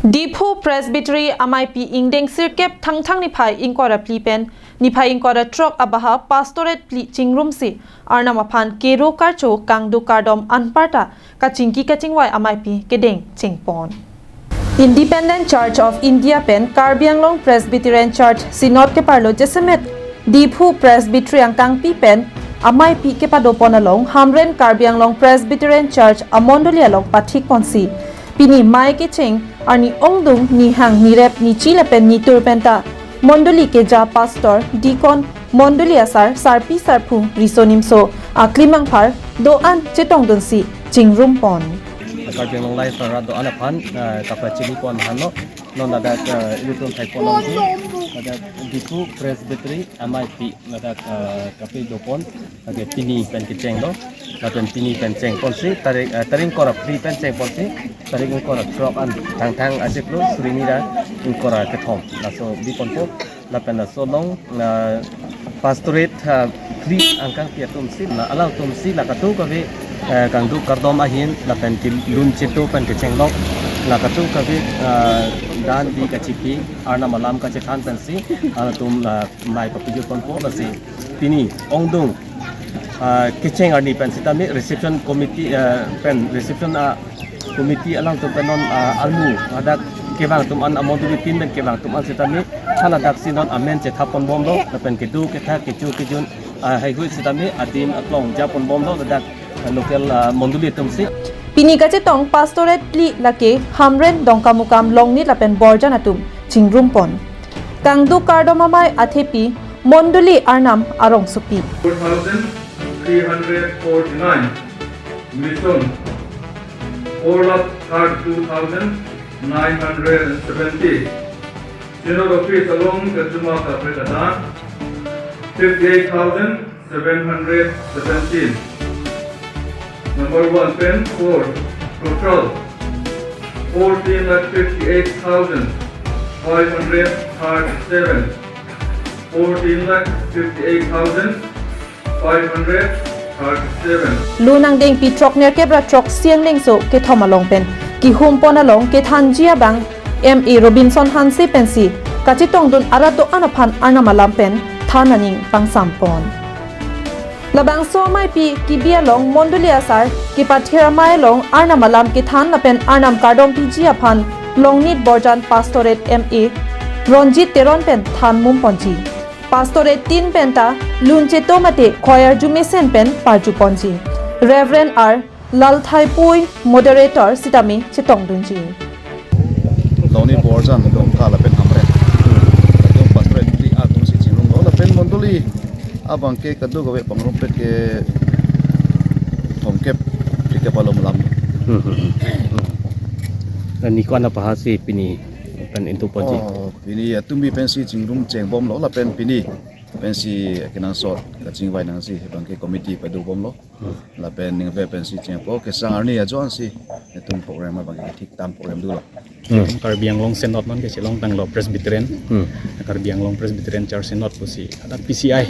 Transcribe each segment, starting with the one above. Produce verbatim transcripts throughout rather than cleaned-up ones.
Diphu Presbytery ameipi ingdeng sirkep Thangthang niphai ingkoi ra phli pen niphai ingkoi ra throk abaha pastorate phli chingrumsi Arnam aphan kero karcho kangduk kardom anparta kachingki kachingvai ameipi kedeng chengpon. Independent Church of India pen Karbi Anglong Presbyterian Church Synod keparlo jasemet Diphu Presbytery angkangpi pen ameipi kepadopon along Hamren Karbi Anglong Presbyterian Church amondoli along pathikponsi pini mei kecheng arni ongdung nihang nirep nichi lapen nitur penta mondoli keja pastor, deacon, mondoli asar, sarpi sarpo, riso nimso aklimangphar do-an chetongdunsi chingrumpon. Karbi Anglong Live arat do-an aphan, eh, kapachini pon hanlo, non ladak, eh, ilitum thaipon nangji, ladak Diphu Presbytery ameipi ladak, eh, kapadopon, lake pini pen kechenglo, lapen pini pen chengponsi, tarik, eh, tarik ingkoi ra phli pen chengponsi, tarik ingkoi ra throk an Thangthang achiklo, suri hini ra ingkoi ra kethom, laso biponpo, lapen laso along, eh, pastorate, eh, phli angkangpi atumsi, la alangtumsi, la kadokave, eh, kangduk kardom ahin, lapen kelun cheto pen kechenglok, la kadokave, eh, dan di kachipi, Arnam alam kachethan pensi, alangtum, eh, mei papijutponpo, lasi pini ongdung, ah, kecheng arni pen sitame reception committee, ah, pen reception, ah, committee alangtum pen non, ah, armu hadak kevang atum an, amondoli tin pen kevang atum an sitame, haladak si non amen chethapponbomlo, lapen kedo ketha kecho kejun, ah, heihui sitame adim aklong japonbomlo, ladak local, ah, mondoli atumsi. Pini kachetong pastorate phli lake Hamren, Dongkamukam, Longnit lapen Borjan atum chingrumpon. Kangduk kardom amei athepi mondoli Arnam arongsopi. Four thousand three hundred forty-nine. Mission, four lakh thirty-two thousand nine hundred and seventy. Synod office along kachoma kaprek adan, fifty-eight thousand seven hundred seventeen. Number one pen four, total fourteen lakh fifty-eight thousand five hundred thirty-seven. Fourteen lakh fifty-eight thousand five hundred thirty-seven. Lun angdengpi throknerkep ra throksi anglengso kethom along pen kehumpon along kethanji abang M A Robinson Hanse pensi kachetongdun arat do-an aphan Arnam alam pen than aning pangsampon. Labangso ameipi kebi along mondoli asar kepathir amei along Arnam alam kethan lapen Arnam kardompiji aphan Longnit Borjan Pastorate M A Ronjit Teron pen than mumponji. Pastorate tin penta lun cheto mate choir arju mesen pen parjuponji. Reverend R Lalthaipui moderator sitame chetongdunji. Longnit Borjan, Dongka lapen Hamren. Latum pastorate phli atumsi chingrumlo lapen mondoli abangke kadokave pangrumpet ke thomkep phlikep alom lam. Hmm, hmm, hmm. Neli ko-an apahasi pini pen intuponji. Oh, pini atumbi pensi chingrum chengbomlo lapen pini pensi kenangsot kachingvai nangji abangke committee padobomlo. Hmm. Lapen ningve pensi chengpo kesang arni ajoinesi itum program abangke thik tam program dolo. Hmm. Karbi Anglong Synod non ke chelongtanglo Presbyterian. Hmm. Karbi Anglong Presbyterian Church Synod pusi ada P C I,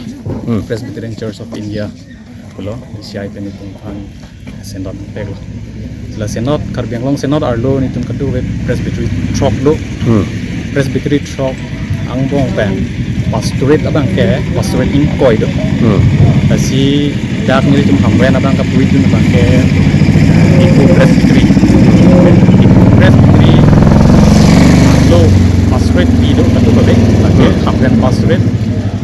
Hmm. Presbyterian Church of India pulo, P C I pen itum aphan Synod peklo. La Synod, Karbi Anglong Synod arlo nelitum kadokave Presbytery throk do. Hmm. Presbytery throk angbong pen pastorate abangke pastorate ingkoi do. Hmm. Lasi dak nelitum Hamren abang kapuidun abangke Diphu Presbytery. Diphu Presbytery arlo pastorate phli do kadokave, lake Hmm. Hamren Pastorate,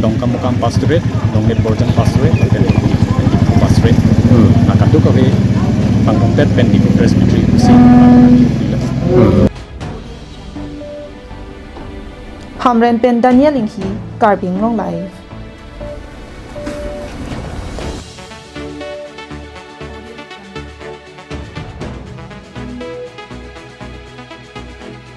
Dongkamukam Pastorate, Longnit Borjan Pastorate, lapen Diphu Pastorate. Hmm. La kadokave pangrumpet pen Diphu Presbytery pusi. Hmm. Hamren pen Daniel Inghi, Karbi Anglong Live.